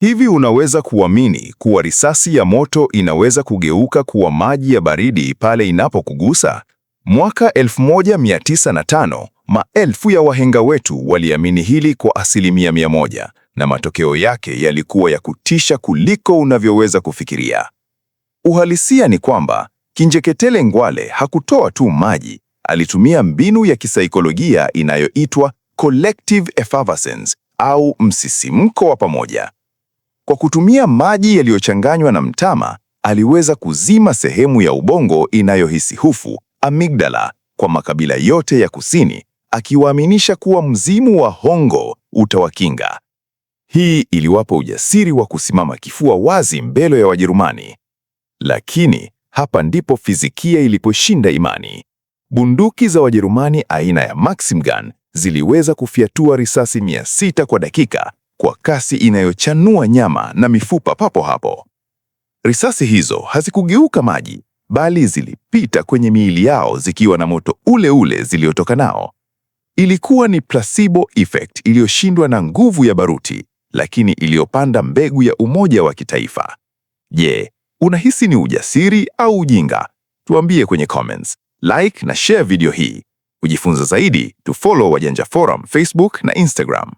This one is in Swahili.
Hivi unaweza kuamini kuwa risasi ya moto inaweza kugeuka kuwa maji ya baridi pale inapokugusa? Mwaka 1905, maelfu ya wahenga wetu waliamini hili kwa 100%, na matokeo yake yalikuwa ya kutisha kuliko unavyoweza kufikiria. Uhalisia ni kwamba Kinjeketile Ngwale hakutoa tu maji, alitumia mbinu ya kisaikolojia inayoitwa collective effervescence au msisimko wa pamoja. Kwa kutumia maji yaliyochanganywa na mtama, aliweza kuzima sehemu ya ubongo inayohisi hofu, amygdala, kwa makabila yote ya kusini, akiwaaminisha kuwa mzimu wa Hongo utawakinga. Hii iliwapa ujasiri wa kusimama kifua wazi mbele ya Wajerumani. Lakini hapa ndipo fizikia iliposhinda imani. Bunduki za Wajerumani aina ya Maxim Gun ziliweza kufyatua risasi 600 kwa dakika kwa kasi inayochanua nyama na mifupa papo hapo. Risasi hizo hazikugeuka maji, bali zilipita kwenye miili yao zikiwa na moto ule ule ziliotoka nao. Ilikuwa ni placebo effect iliyoshindwa na nguvu ya baruti, lakini iliyopanda mbegu ya umoja wa kitaifa. Je, unahisi ni ujasiri au ujinga? Tuambie kwenye comments. Like na share video hii. Kujifunza zaidi, tufollow Wajanja Forum Facebook na Instagram.